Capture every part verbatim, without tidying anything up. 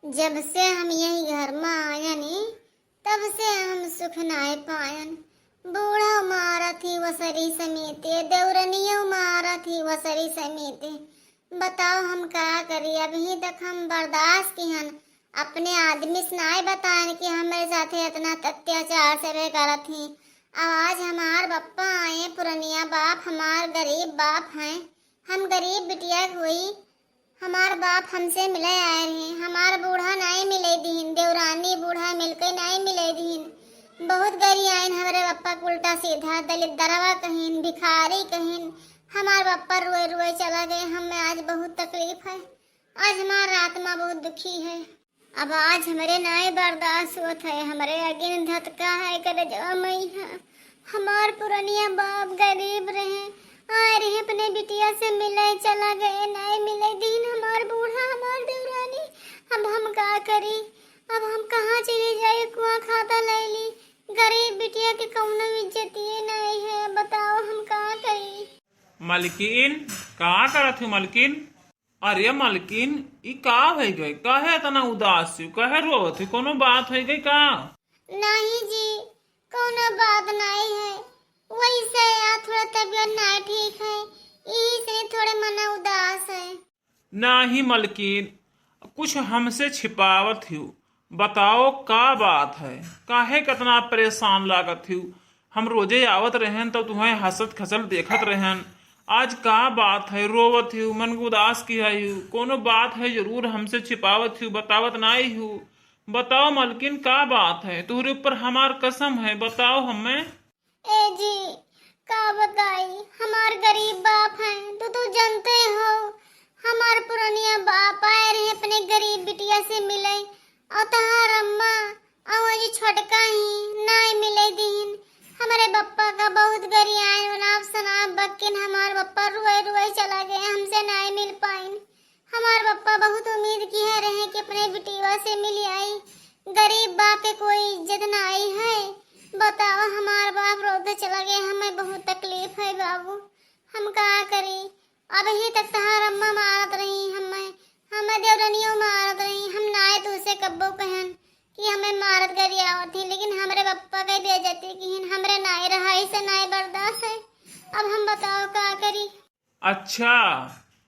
जब से हम यही घर मा आयन, तब से हम सुख नाय पायन। बूढ़ा मारत ही वसरी समेते, देवरनियो मारत ही वसरी समेते। बताओ हम का करी, अबहीं तक हम बर्दाश्त किहन, अपने आदमी से नाय बतायन कि हमरे साथे इतना अत्याचार सभे करत ही। अब आज हमार बप्पा आए, पुरनिया बाप, हमार गरीब बाप हैं, हम गरीब बिटिया हुई, हमार बाप हमसे मिले आए रहे, हमार बूढ़ा नाई मिले दीन, देवरानी बूढ़ा मिलके नाई मिले दीन। बहुत गरी आइन हमरे बप्पा के उल्टा सीधा दलिद्दरवा कहिन, भिखारी कहिन। हमार बप्पा रोए रोए चला गए, हमें आज बहुत तकलीफ है। आज हमार आत्मा बहुत दुखी है। अब आज हमरे नाई बर्दाश्त होत है, हमरे अगिन धतका है करेजवा मैया। हमार पुरनिया बाप गरीब रहे, आए रहे अपने बिटिया से मिले, चला गए, नाई मिले दीन हमार बूढ़ा, हमार देवरानी। अब हम का करी, अब हम कहाँ चली जाई, कुआं खाता लैली। गरीब बिटिया के कौनो इज्जतिये नाई है, बताओ हम का करी। मलकिन, का करत हो मलकिन? अरे मलकिन, ई का होइ गए? काहे इतना उदास हो? काहे रोवत हो? कोनो बात होइ गए का? नहीं जी, कोनो बात नहीं है। वैसे यार थोड़ा तबीयत नहीं ठीक है, यही से थोड़े मना उदास है। नहीं मलकिन, कुछ हमसे छिपावत हो। बताओ का बात है? काहे कितना परेशान लागत हो? हम रोजे आवत रहन तो तुम्हें हंसत खसल देखत रहन। आज का बात है? रोवत हो, मन को उदास किया हो। कोनो बात है जरूर हमसे छिपावत हो, बतावत नाई हो। बताओ मलकिन का बात है? तोहरे ऊपर हमार कसम है, बताओ हमें। ए जी, का बताई, हमार गरीब बाप है, तो तू जानते हो, हमार पुरनिया बाप आए रहे अपने गरीब बिटिया से मिले, और तहार अम्मा और ये छोटका ही नाय मिले दीन। हमरे बप्पा का बहुत गरी आए, अनाप शनाप बकिन हमार बप्पा रुए रुए चला गए, हमसे नाय मिल पाइन। हमार बप्पा बहुत उम्मीद किहे रहे कि अपने बिटिया से मिल आई। गरीब बाप के कोई इज्जत नाई है। बताओ, हमार बाप रोते चला गए, हमें बहुत तकलीफ है बाबू, हम का करी? अबहीं तक तहार अम्मा मारत रही हमें, हमें देवरनियो मारत रही। हम नाय तुझसे कब्बो कहन कि हमें मारत गरियावत ही, लेकिन हमरे बप्पा के बेइज्जती किहिन, हमरे नाय रहा, इसे नाय बर्दाश्त है। अब हम बताओ का करी? अच्छा,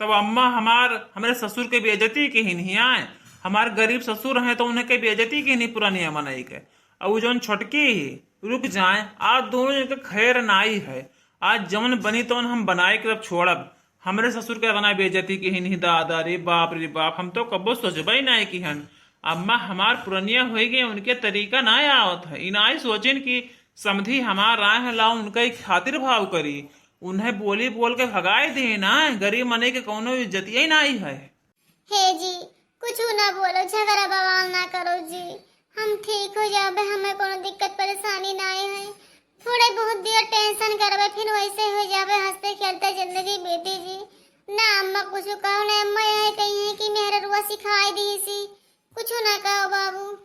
तब अम्मा हमार, हमरे ससुर के बेइज्जती किहिन ही आए? हमार गरीब ससुर हैं तो उन्हें के बेइज्जती किहिन ही पुरानी मनई के। और वो जौन छोटकी ही, रुक जाए, आज दोनों जन के खैर नाई है। आज जौन बनी तौन हम बनाए के तब छोड़ब। हमरे ससुर के इतना बेइज्जती किहिन ही दादा रे बाप रे बाप, हम तो कब्बो सोचबे नाई किहन। अम्मा हमार पुरनिया होइ गई, उनके तरीका नाई आवत है। ई नाई सोचिन कि समधी हमार राह लाओ, उनका एक खातिर भाव करी। उन्हें बोली बोल के भगाए दे ना, गरीब मनई के कौनो इज्जतिये नाई है। हे जी, कुछ ना बोलो, झगड़ा बवाल ना करो जी, हम ठीक हो जाबे, हमें कोनो दिक्कत परेशानी नाई है। थोड़े बहुत देर टेंशन करबे, फिर वैसे हो जाबे, हंसते खेलते जिंदगी बीती जी। ना अम्मा कुछ कहो, ना अम्मा यही कही है कि मेहररुआ सिखाई दी सी, कुछ ना कहो बाबू।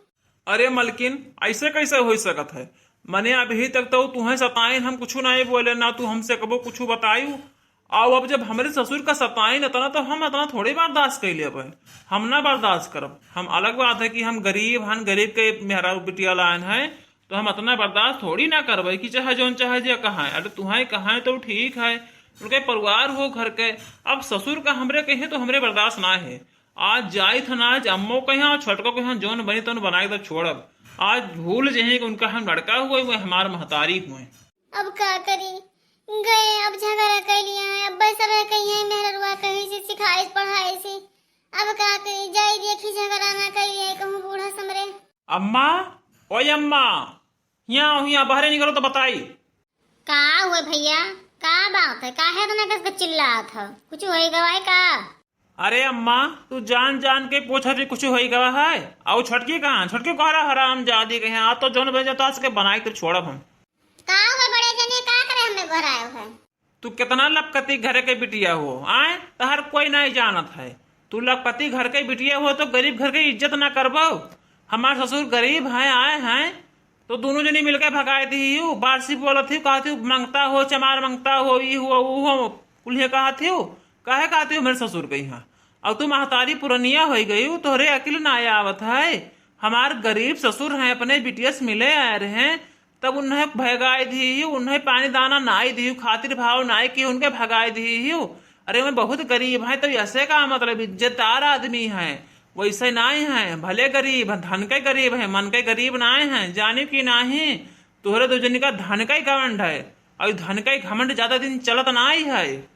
अरे मलकिन, ऐसे कैसे हो सकत है? मने अभी तक तो तुहें सताइन, हम कुछ नहीं बोले, ना तू हमसे कबो कुछ बतायू। आओ, अब जब हमरे ससुर का सताइन इतना, तो हम इतना थोड़ी बर्दाश्त कर लेबे। हम ना बर्दाश्त करब। हम अलग बात है कि हम गरीब हन, गरीब के मेहरा बिटिया लाइन है, तो हम इतना बर्दाश्त थोड़ी ना करबे कि चाहे जौन चाहे जे कहाए। अरे तुहें कहाए तो ठीक है, उनके परिवार हो घर के। अब ससुर का हमरे कहे तो हमरे बर्दाश्त ना है। आज जाइत हन, आज अम्मो के यहाँ, छोटको के यहाँ, जौन बनी तौन बनाए के तब छोड़ब। आज भूल जहे कि उनका हम लड़का हुए, वो हमार महतारी हुए। अब का करी, गए, अब झगड़ा कर लिया है, अब सब कही है मेहररुआ कहीं से सिखाए पढ़ाए से। अब का करी, जाई देखी झगड़ा ना कर लिया कहूँ बूढ़ा समरे। अम्मा, ओए अम्मा, यहाँ आओ, यहाँ बाहर निकलो तो बताई। का हुआ भैया, का बात है, काहे इतना कस के चिल्लात हो? कुछ होई गवा है का? अरे अम्मा, तू जान जान के पूछत ही कुछ होई गवा है? आओ छोटकी कहाँ? छोटकी कह रहा हराम जादी के यहाँ, आ तो जौन बन जाता उसके बनाए के छोड़ब हम। का हुआ बड़े जने, का करे हमें घर आयो है? तू कितना लपकती घर के बिटिया हो, आए? तहर कोई नहीं जानत है। तू लखपति घर के बिटिया हो तो गरीब घर के इज्जत ना करबो। हमार ससुर गरीब हैं, आए हैं, तो दोनों जनी मिलके भगाए दी हूँ। बारसी बोलत ही, कहत ही, "मंगता हो, चमार मंगता हो, ई हो, ऊ हो", कुल्हे कहत ही। काहे कहत ही मेरे ससुर के यहाँ? अब तू महतारी पुरनिया होइ गई, तोहरे अकिल ना आवत है। हमार गरीब ससुर हैं, अपने बिटिया से मिले आए रहे, तब उन्हें भगाई दिहिउ, उन्हें पानी दाना नाई दिहिउ, खातिर भाव नाई किहिउ, उनके भगाई दिहिउ। अरे, मैं बहुत गरीब हैं, तो ऐसे का मतलब, इज्जतदार आदमी हैं, वैसे नाई हैं, भले गरीब हैं, धन के गरीब हैं, मन के गरीब नाई हैं, जानिउ कि नाहीं? तोहरे दो जनी का धन का ही घमंड है, और धन का ही घमंड ज्यादा दिन चलत नाई है।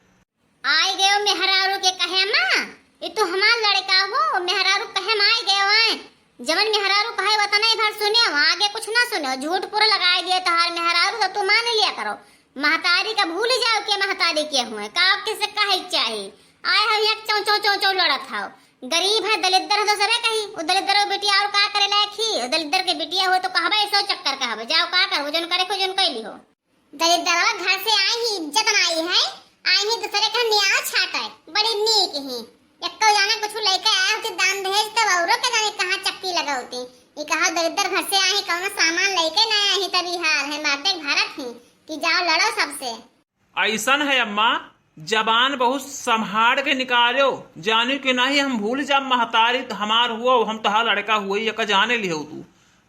आई गयो मेहरारू के कहे, "माँ, ये तो हमार लड़का हो।" मेहरारू कहे, "माँ, आई गयो आए।" जवन मेहरारू कहे, वतने भर सुने, आगे कुछ ना सुने, झूठ पूरा लगाई दिए तोहार मेहरारू, तो तू मान लिया करो। महतारी का भूल जाओ के महतारी के हुए, का किसे कहे के चाही? आए हो एक चौ चौ चौ चौ लड़त हो, गरीब है, दलिद्दर है, दूसरे कही, वो दलिद्दर बिटिया और का करे लायक ही? वो दलिद्दर के बिटिया हो तो कहबे, सौ चक्कर कहबे, जाओ का करबो, जौन करे को जौन कैली हो। दलिद्दरवा घर से आई ही इज्जत नाई है, आई ही दूसरे का न्याय छाटे, बड़ी नीक ही। एक्को जाने कुछ लेके आए होती दान दहेज, तब औरों के जाने कहाँ चक्की लगौती। ये कहा दलिद्दर घर से आई ही, कौनो सामान लेके ना आई ही, तभी हाल है, मारते भारत ही कि जाओ लड़ो सबसे। ऐसन है अम्मा, जबान बहुत संभाल के निकालो, जानिउ कि नाहीं हम भूल जाब महतारी हमार हुआ, हम तोहार लड़का हुआ, ये का जाने लिहो तू।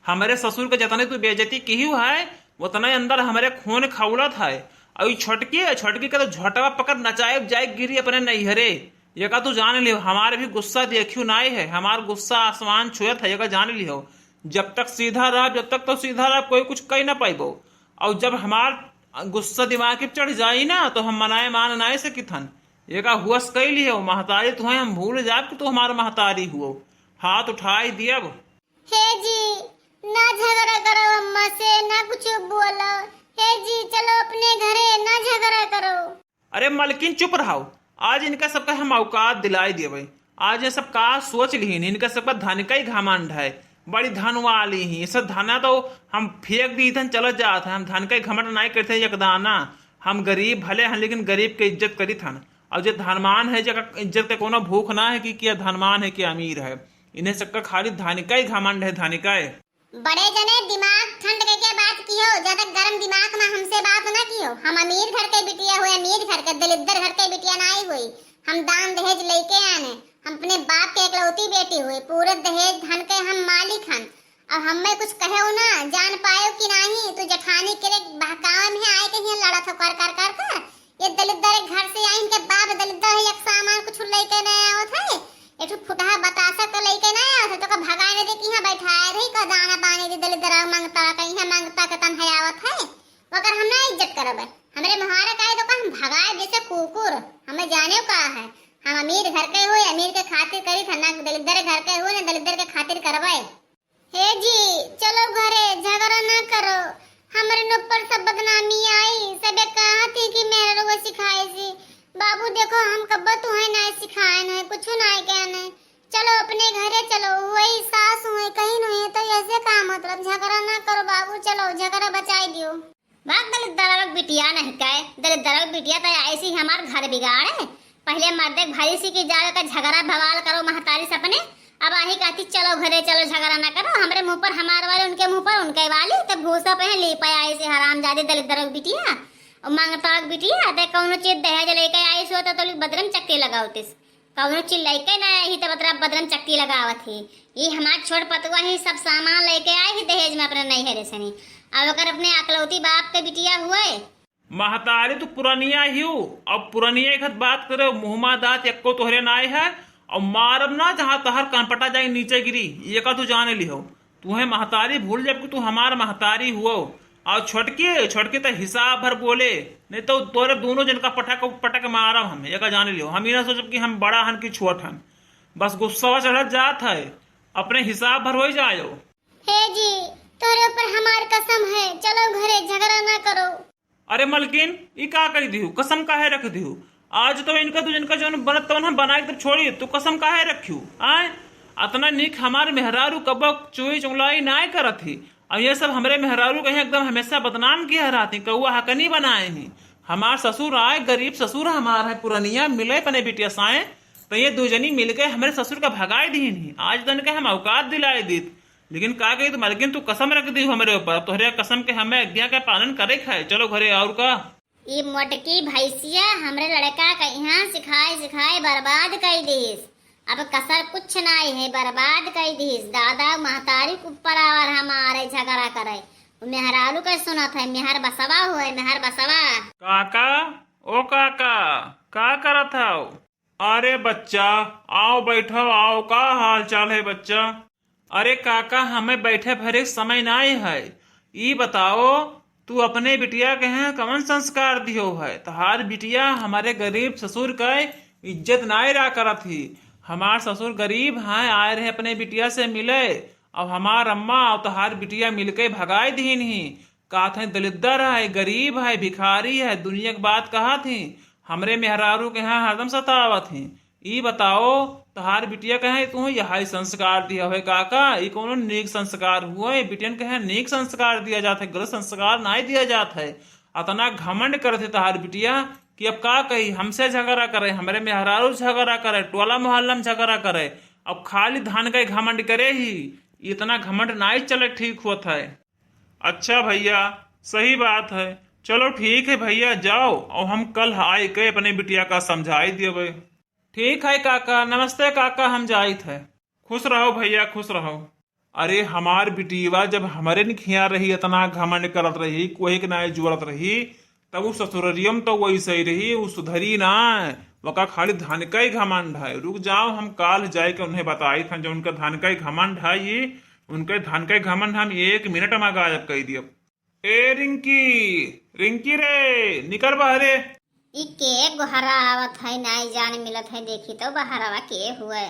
हमरे ससुर के जतने तू बेइज्जती किहिउ है, उतने अंदर हमरे खून खौलत है। और ई छोटकी है, छोटकी के तो झोटवा पकड़ नचाए जाए गिरी अपने नैहरे। ये का तू जान लिहो, हमार भी गुस्सा देखियो नाई है, हमार गुस्सा आसमान छुएत है, ये का जान लिहो। जब तक सीधा रहब, जब तक तो सीधा रहब, कोई कुछ कही ना पाइबो। और जब हमार गुस्सा दिमाग पे चढ़ जाई ना, तो हम मनाए मान नाई सकित हन। ये का हुअस कई लिहो, महतारी तुहें हम भूल जाब कि तू हमार महतारी हुओ। हाथ उठाई दियब। हे जी, ना झगड़ा करो अम्मा से, ना कुछ बोलो। हे जी, चलो अपने घरे, ना झगड़ा करो। अरे मलकिन, चुप रहो, आज इनका सबका हम औकात दिलाई देबे। आज ये सब का सोच लिहिन, इनका सबका धन का ही घमंड है, बड़ी धन वाली ही। ये सब धना तो हम फेंक दी थन, चलत जात है, हम धन का ही घमंड नाई करते एक दाना। हम गरीब भले हन, लेकिन गरीब के इज्जत करी थन। और जे धनवान है, जेका इज्जत के कोनो भूख ना है कि क्या धनवान है, क्या अमीर है। इन्हें सबका खाली धन का ही घमंड है, धन का ही। बड़े जने दिमाग ठंड के, के बात किहो, ज्यादा गरम दिमाग में हमसे बात ना किहो। हम अमीर घर के बिटिया हुए, अमीर घर के, दलिद्दर घर के बिटिया नाई हुई। हम दान दहेज लेके आने, हम अपने बाप के एकलौती बेटी हुई, पूरे दहेज धन के हम मालिक हन। अब हमें कुछ कहे हो ना, जान पायो कि नाहीं, तू जेठानी के रे बहकावे में आए के हियां लड़त हो कर, कर, कर, कर। ये दलिद्दर एक घर से आई, इनके बाप दलिद्दर है, एक सामान कुछ लेके नहीं आवत है, एक ठो फुटहा बतासा तो लेके नहीं आवत है, तो का भगाए नहीं दे कि यहाँ बैठाए रही, का दाना पानी दे दलिद्दर और मांगता, का यहाँ मांगता के तन है आवत है, मगर हम ना इज्जत करब है। हमरे मुहारे का है तो का हम भगाए जैसे कुकुर, हमें जाने का है, हम अमीर घर के हो, अमीर के खातिर करी था, ना दलिद्दर घर के हो, ना दलिद्दर के खातिर करबे। हे जी, चलो घरे, झगड़ा ना करो। हमरे ऊपर सब बदनामी आई, सबे कहत ही कि मेहररुआ सिखाए सी। बाबू देखो, हम कब्बो तुहे ना सिखाए न, कुछ ना कहने। चलो अपने घरे चलो, वही सास हुए, कहीं नहीं है तो ऐसे का मतलब, झगड़ा ना करो बाबू, चलो झगड़ा बचाई दियो। वाह, दलिद्दर बिटिया नहीं कहे, दलिद्दर बिटिया तो ऐसी हमार घर बिगाड़े। पहले मर्दे के भरी सी कि जावे का झगड़ा भवाल करो महतारी से अपने, अब आही कहती चलो घरे चलो झगड़ा ना करो, हमरे मुंह पर हमार वाली, उनके मुंह पर उनके वाली, तब भूसा पहन ली पाए ऐसे हरामजादी दलिद्दर बिटिया। और मांगता बिटिया, ते कौनो चीज दहेज लेके आई सो तो, तो बदरम चक्के लगावतिस। कौनो चीज लइके ना आई, त बदरा बदरम चक्की लगावत ही। ई हमार छोट पतुआ ही, सब सामान लइके आई ही दहेज में अपने नैहरे से नहीं। अब ओकर अपने अकलौती बाप के बिटिया हुए। महतारी, तू पुरनिया ही हो, अब पुरनिया एक बात करे, मुँहमा दाँत एक्को तोहरे नाय है, और मारब ना, जहाँ तहर कनपटा जाए नीचे गिरी, ये का तू जाने लिहो। तुहें महतारी भूल जाब कि तू हमार महतारी हुओ। और छोटकी, छोटकी त हिसाब भर बोले, नहीं तो तोरे दोनों जन का पटक, पटक मारब हम, एका जान लियो। हम ई ना सोचब कि हम बड़ा हन कि छोट हन, बस गुस्सा चढ़त जात है, अपने हिसाब भर हो जायो। हे जी, तोरे ऊपर हमार कसम है, चलो घरे, झगड़ा ना करो। अरे मलकिन, ई का कही दिहू? कसम काहे रख दिहू? आज तो इनका, तू जिनका जौन बनत तवन हम बनाए के तब छोड़ी, तू कसम काहे रखियो? आय, अतना नीक हमार मेहरारू कबो चुई चुगलाई नाय करत ही। अब ये सब हमरे मेहरारू कहीं एकदम हमेशा बदनाम किया रहती, कौआ हकनी बनाए ही। हमार ससुर आए, गरीब ससुर हमार है, पुरनिया मिले अपने बिटिया साए, तो ये दू जनी मिलके हमरे ससुर का भगाए दीन ही। आज तो इनके हम औकात दिलाए दीत। लेकिन का कही तू मलकिन, तू कसम रख दी हमरे ऊपर, अब तोहरे कसम के हमें आज्ञा के पालन करे के है। चलो घरे, और का? ई मोटकी भैंसिया हमरे लड़का के यहाँ सिखाए सिखाए बर्बाद कर दीस। अब कसर कुछ नाई है, बर्बाद कइ दिहिस। दादा महतारी के ऊपर आवर हमारे झगड़ा करे। उ मेहरारू के सुनत है, मेहर बसवा हुए, मेहर बसवा। काका, ओ काका, का करत हव? अरे बच्चा, आओ बैठो, आओ, का हाल चाल है बच्चा? अरे काका, हमें बैठे भरे के समय नाई है। ई बताओ, तू अपने बिटिया के हैं कवन संस्कार दियो है? तहार बिटिया हमारे गरीब ससुर के इज्जत नाई रहा करत ही। हमार ससुर गरीब हैं, आए रहे अपने बिटिया से मिले, अब हमार अम्मा और तहार बिटिया मिलके भगाई दीन ही। कहत हैं दलिद्दर है, गरीब है, भिखारी है, दुनिया के बात कहत ही। हमरे मेहरारू के यहाँ हरदम सतावत ही। ई बताओ, तहार बिटिया कहे तू यही संस्कार दिया है काका? ई कौनो नीक संस्कार हुए? बिटियन के यहाँ नीक संस्कार दिया जात है, गलत संस्कार नाई दिया जात है। अतना घमंड करत है तहार बिटिया कि अब का कही, हमसे झगड़ा करे, हमरे मेहरारू झगड़ा करे, टोला मोहल्ला में झगड़ा करे, अब खाली धन का ही घमंड करे ही। इतना घमंड नाई चले ठीक होत है। अच्छा भैया, सही बात है। चलो ठीक है भैया, जाओ, और हम कल आए के अपने बिटिया का समझाई देबे। ठीक है काका, नमस्ते काका, हम जाइत है। खुश रहो भैया, खुश रहो। अरे हमार बिटिया जब हमरे निखिया रही, इतना घमंड करत रही, कोई के नाई जोड़त रही, तब उ ससुररियम तो वैसे ही रही, उ सुधरी ना। वका खाली धन का ही घमंड है। रुक जाओ, हम काल जाए के उन्हें बताइत हैं, जो उनका धन का ही घमंड है, ये उनके धन का ही घमंड हम एक मिनट में गायब कर दियब। ए रिंकी, रिंकी रे, निकर बहरे। ई के गोहरा आवत है, नाई जान मिलत है, देखी तो बहरवा के हुए।